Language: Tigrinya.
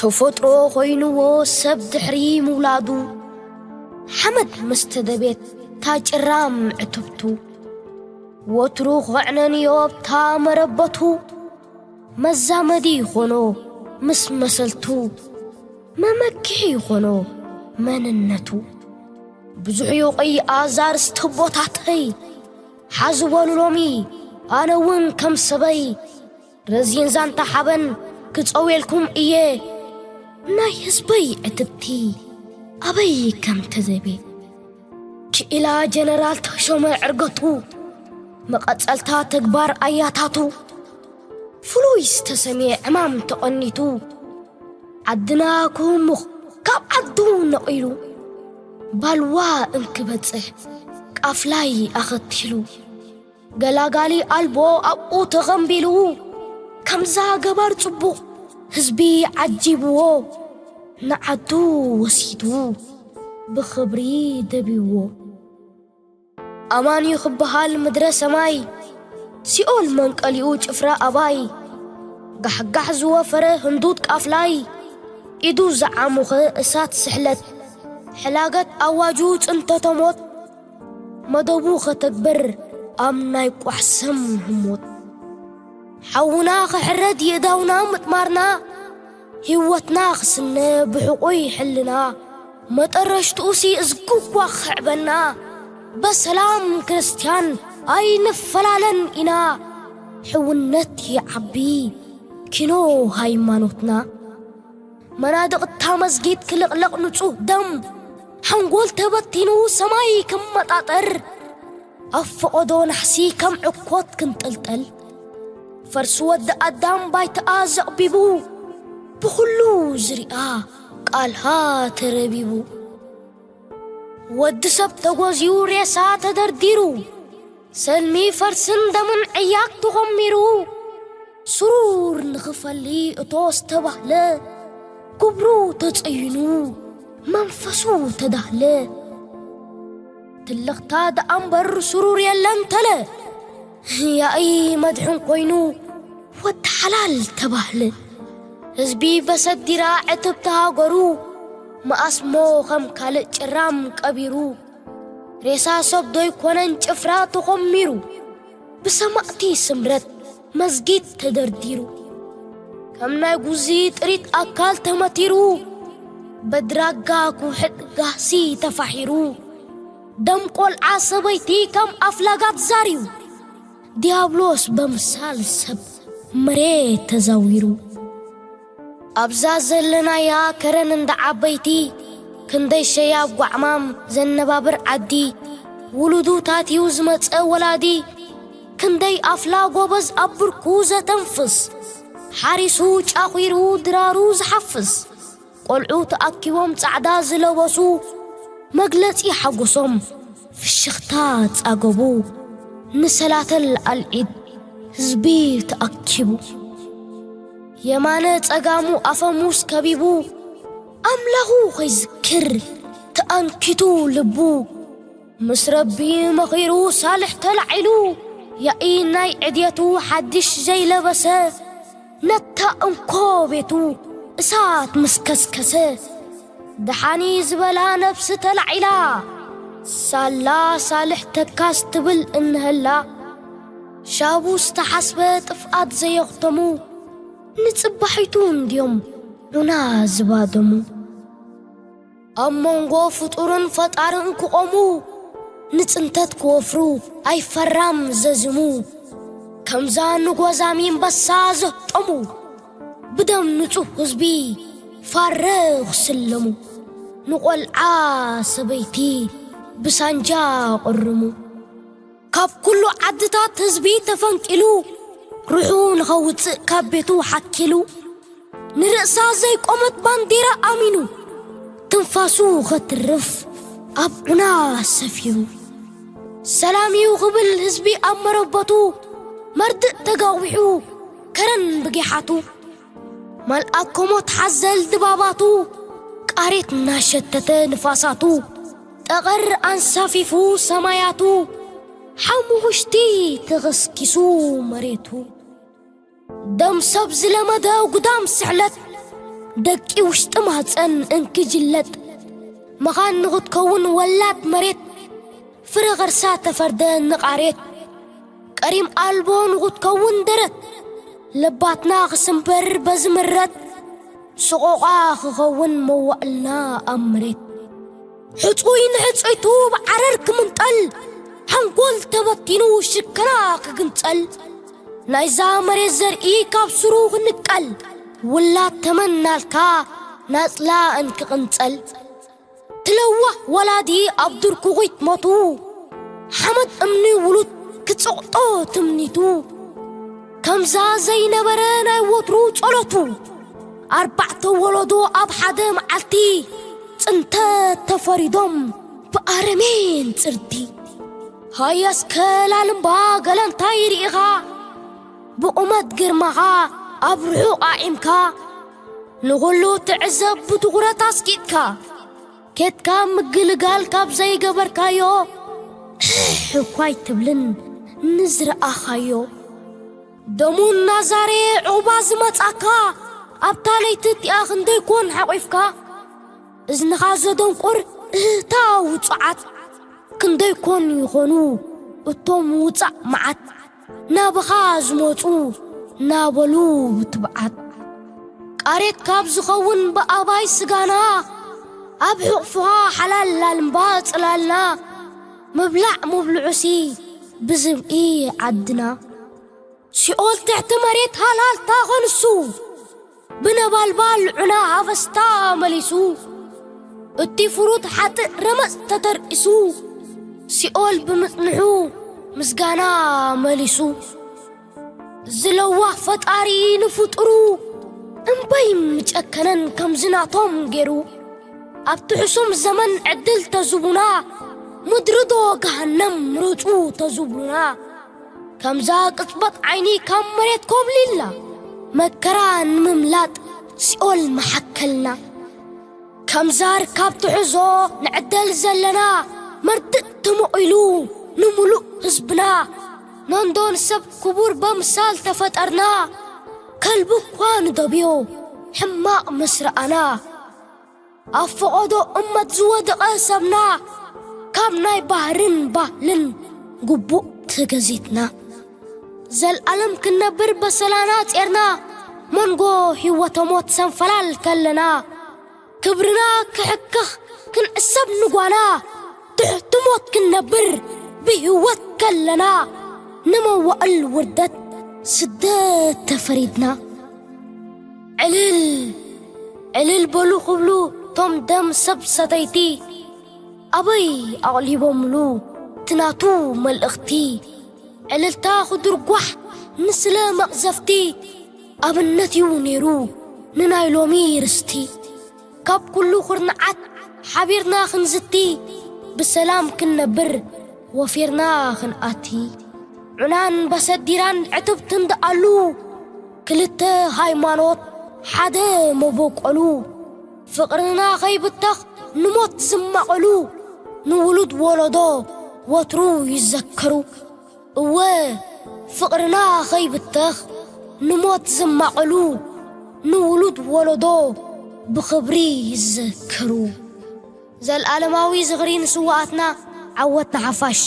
ተፈጥሮ ኮይንዎ ሰብ ድሕሪ ምውላዱ፣ ሓመድ ምስ ተደቤት ታጭራም ዕትብቱ፣ ወትሩ ክዕነን እዮ ኣብታ መረበቱ። መዛመዲ ይኾኖ ምስ መሰልቱ፣ መመክሒ ይኾኖ መንነቱ። ብዙሕ እዩ ቀይ ኣዛር ስተቦታተይ፣ ሓዚ በሉ ሎሚ ኣነ እውን ከም ሰበይ፣ ረዚን ዛንታ ሓበን ክጸውየልኩም እየ። ናይ ህዝበይ ዕትብቲ ኣበይ ከም ተዘቤ፣ ክኢላ ጀነራል ተሾመ ዕርገቱ፣ መቐጸልታ ተግባር ኣያታቱ፣ ፍሉይ ዝተሰምየ ዕማም ተቐኒቱ፣ ዓድና ክህሙኽ ካብ ዓዱ ነቒሉ፣ ባልዋ እንክበጽሕ ቃፍላይ ኣኸቲሉ፣ ገላጋሊ ኣልቦ ኣብኡ ተኸምቢሉ፣ ከምዛ ገባር ጽቡቕ ህዝቢ ዓጂብዎ፣ ንዓዱ ወሲዱ ብኽብሪ ደቢዎ። ኣማን እዩ ክበሃል ምድረ ሰማይ፣ ሲኦል መንቀሊኡ ጭፍራ ኣባይ። ጋሕጋሕ ዝወፈረ ህንዱድ ቃፍላይ፣ ኢዱ ዝዓሙኸ እሳት ስሕለት። ሕላገት ኣዋጁ ጽንተተ ሞት፣ መደቡ ኸተግብር ኣብ ናይ ቋሕሰም ህሞት። ሓውና ኸሕረድ የእዳውና ምጥማርና፣ ህይወትና ክስነ ብሕቑይ ሕልና፣ መጠረሽትኡሲ እዝግዋ ክኽዕበና፣ በሰላም ክርስትያን ኣይንፈላለን ኢና፣ ሕውነት ይዓቢ ኪኖ ሃይማኖትና። መናድቕ እታ መስጊድ ክልቕለቕ ንጹህ ደም፣ ሓንጎል ተበቲኑ ሰማይ ክመጣጠር፣ ኣብ ፈቐዶ ናሕሲ ከም ዕኮት ክንጥልጠል፣ ፈርሲ ወዲ ኣዳም ባይታኣ ዘቕቢቡ፣ ብኹሉ ዝሪኣ ቃልሃ ተረቢቡ። ወዲ ሰብ ተጎዝዩ ሬሳ ተደርዲሩ፣ ሰልሚ ፈርስን ደምን ዕያግ ተኾሚሩ፣ ስሩር ንኽፈሊ እቶ ዝተባህለ፣ ክብሩ ተጸይኑ መንፈሱ ተዳህለ። ትልኽታ ደኣ እምበር ስሩር የለን ተለ። ያኢ መድሕን ኮይኑ ወዲ ሓላል ተባህለ። ህዝቢ በሰዲራ ዕትብቲ ሃገሩ፣ መኣስሞ ኸም ካልእ ጭራም ቀቢሩ። ሬሳ ሰብ ዶ ኣይኮነን ጭፍራ ተኾሚሩ፣ ብሰማእቲ ስምረት መስጊድ ተደርዲሩ። ከም ናይ ጉዚ ጥሪት ኣካል ተመቲሩ፣ በድራጋ ኩሕጥ ጋህሲ ተፋሒሩ። ደም ቆልዓ ሰበይቲ ከም ኣፍላጋት ዛርዩ፣ ዲያብሎስ በምሳል ሰብ መሬት ተዛዊሩ። ኣብዛ ዘለናያ ከረን እንዳ ዓበይቲ፣ ክንደይ ሸያብ ጓዕማም ዘነባብር ዓዲ፣ ውሉዱ ታትዩ ዝመጸ ወላዲ፣ ክንደይ ኣፍላ ጎበዝ ኣብ ብርኩ ዘተንፍስ፣ ሓሪሱ ጫኺሩ ድራሩ ዝሓፍስ፣ ቆልዑ ተኣኪቦም ጻዕዳ ዝለበሱ፣ መግለጺ ሓጎሶም ፍሽኽታ ጻገቡ፣ ንሰላተል ኣልዒድ ህዝቢ ተኣኪቡ። የማነ ጸጋሙ ኣፈሙስ ከቢቡ፣ ኣምላኹ ኸይዝክር ተኣንኪቱ ልቡ። ምስ ረቢ መኺሩ ሳልሕ ተላዒሉ፣ ያኢ ናይ ዕድየቱ ሓድሽ ዘይለበሰ፣ ነታ እንኮ ቤቱ እሳት ምስ ከስከሰ፣ ደሓኒ ዝበላ ነብሲ ተላዒላ፣ ሳላ ሳልሕ ተካስ ትብል እንሀላ፣ ሻቡ ዝተሓስበ ጥፍኣት ዘየኽተሙ፣ ንጽባሒቱ እንድዮም ዑና ዝባደሙ። ኣብ መንጎ ፍጡርን ፈጣርን ክቖሙ፣ ንጽንተት ክወፍሩ ኣይፈራም ዘዝሙ። ከምዛ ንጎዛሚ እምበሳ ዘህጠሙ፣ ብደም ንጹህ ህዝቢ ፋረ ክስለሙ። ንቖልዓ ሰበይቲ ብሳንጃ ቅርሙ። ካብ ኩሉ ዓድታት ህዝቢ ተፈንቂሉ፣ ሩሑ ንኸውጽእ ካብ ቤቱ ሓኪሉ፣ ንርእሳ ዘይቆመት ባንዲራ ኣሚኑ፣ ትንፋሱ ኸትርፍ ኣብ ዑና ሰፊሩ። ሰላም እዩ ክብል ህዝቢ ኣብ መረበቱ፣ መርድእ ተጋዊሑ ከረን ብጊሓቱ። መልኣከ ሞት ሓዘል ድባባቱ፣ ቃሬት እናሸተተ ንፋሳቱ፣ ጠቐር ኣንሳፊፉ ሰማያቱ፣ ሓሙኽሽቲ ተኸስኪሱ መሬቱ። ደም ሰብ ዝለመደ ጉዳም ስሕለት፣ ደቂ ውሽጢ ማህፀን እንክጅለጥ፣ መኻን ንኽትከውን ወላድ መሬት፣ ፍረ ኸርሳ ተፈርደ ንቓሬት። ቀሪም ኣልቦ ንኽትከውን ደረት፣ ለባትና ክስንበር በዚ ምረት፣ ሰቖቓ ክኸውን መዋእልና ኣብ መሬት። ሕጹይ ንሕጹይቱ ብዓረር ክምንጠል፣ ሓንጎል ተበቲኑ ሽከና ክግንጸል፣ ናይዛ መሬት ዘርኢ ካብ ስሩ ክንቀል፣ ውላድ ተመናልካ ናጽላ እንክቕንጸል። ትለዋህ ወላዲ ኣብ ድርኩኺት ሞቱ፣ ሓመድ እምኒ ውሉድ ክጽቕጦ ትምኒቱ። ከምዛ ዘይነበረ ናይ ወትሩ ጸሎቱ፣ ኣርባዕተ ወለዶ ኣብ ሓደ መዓልቲ፣ ጽንተት ተፈሪዶም ብኣረሜን ጽርቲ። ሃየ እስከ ላልምባ ገለ እንታይ ርኢኻ፣ ብቑመት ግርማኻ ኣብ ርሑቕ ኣዒምካ፣ ንኹሉ ትዕዘብ ብትኹረት ኣስቂጥካ። ኬድካ ምግልጋል ካብ ዘይገበርካዮ፣ ሕሕ እኳ ኣይትብልን ንዝረኣኻዮ። ደሙ እናዛረየ ዑቕባ ዝመጻካ፣ ኣብታ ለይቲ እቲኣ ክንደይ ኮን ሓቒፍካ። እዝንኻ ዘደንቁር እህታ ውጹዓት፣ ክንደይ ኮን ይኾኑ እቶም ውጻእ መዓት፣ ናብኻ ዝመጹ ናበሉ ብትብዓት። ቃሬት ካብ ዝኸውን ብኣባይ ስጋና፣ ኣብ ሕቕፍኻ ሓላል ላልምባ ጽላልና፣ ምብላዕ ምብልዑሲ ብዝብኢ ዓድና። ሲኦል ትሕቲ መሬት ሃላልታ ኸንሱ፣ ብነበልባል ዑና ሃፈስታ መሊሱ፣ እቲ ፍሩት ሓጥእ ረመጽ ተተርኢሱ፣ ሲኦል ብምጽንሑ ምስጋና መሊሱ። ዝለዋህ ፈጣሪ ንፍጡሩ እምበይ ምጨከነን ከምዚ ናቶም ገይሩ። ኣብቲ ሕሱም ዘመን ዕድል ተዝቡና፣ ምድሪ ዶ ገሃነም ምረጹ ተዝብሉና፣ ከምዛ ቅጽበት ዓይኒ ካብ መሬት ኮብሊልና፣ መከራ ንምምላጥ ሲኦል መሓከልና። ከምዛ ርካብ ትሕዞ ንዕደል ዘለና፣ መርድእ ተመቒሉ ንምሉእ ህዝብና። ነንዶ ንሰብ ክቡር በምሳል ተፈጠርና፣ ከልቢ እኳ ንደብዮ ሕማቕ ምስ ረኣና። ኣብ ፈቐዶ እመት ዝወደቐ ሰብና፣ ካብ ናይ ባህርን ባህልን ግቡእ ተገዚትና። ዘልኣለም ክንነብር በሰላና ጼርና፣ መንጎ ህይወተ ሞት ሰንፈላል ከለና። ክብርና ክሕክኽ ክንዕሰብ ንጓና፣ ትሕቲ ሞት ክንነብር ብህይወት ከለና። ንመዋእል ውርደት ስደት ተፈሪድና። ዕልል ዕልል በሉ ክብሉ ቶም ደም ሰብ ሰተይቲ፣ ኣበይ ኣቕሊቦምሉ እቲ ናቱ መልእኽቲ። ዕልልታ ክድርጓሕ ንስለ መቕዘፍቲ፣ ኣብነት እዩ ነይሩ ንናይ ሎሚ ርስቲ። ካብ ኩሉ ኩርንዓት ሓቢርና ክንዝቲ፣ ብሰላም ክንነብር ወፊርና ክንኣቲ። ዑናን ባሰዲራን ዕትብትን ደኣሉ፣ ክልተ ሃይማኖት ሓደ መበቆሉ። ፍቕርና ኸይብተኽ ንሞት ዝማቐሉ፣ ንውሉድ ወለዶ ወትሩ ይዘከሩ። እወ ፍቕርና ኸይብተኽ ንሞት ዝማቐሉ፣ ንውሉድ ወለዶ ብኽብሪ ይዘከሩ። ዘልኣለማዊ ዝኽሪ ንስውኣትና፣ ዓወት ንሓፋሽ።